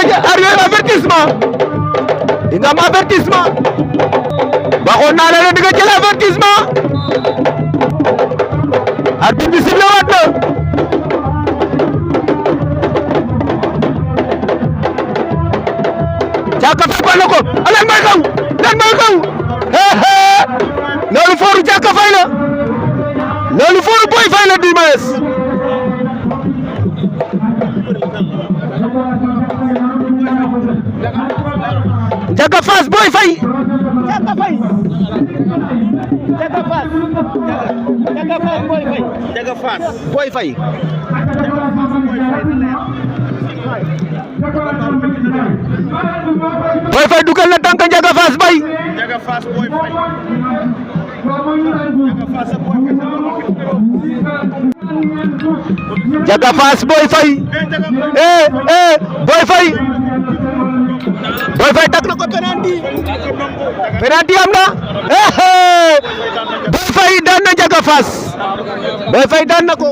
avertissement di nga am avertissement waxoon naa la di nga jël avertissement arbitre bi sifflé waat na Caaka Faye na ko lan mooy xaw loolu fooru Caaka Faye la loolu fooru Boy Faye la Dimas Caaka Fass Boy Faye Boy Faye Boy Faye dugal na tànk Caaka Fass Boy Caaka Fass Boy Faye Boy Faye tak na ko penalty am na Boy Faye daan na Caaka Fass Boy Faye daan na ko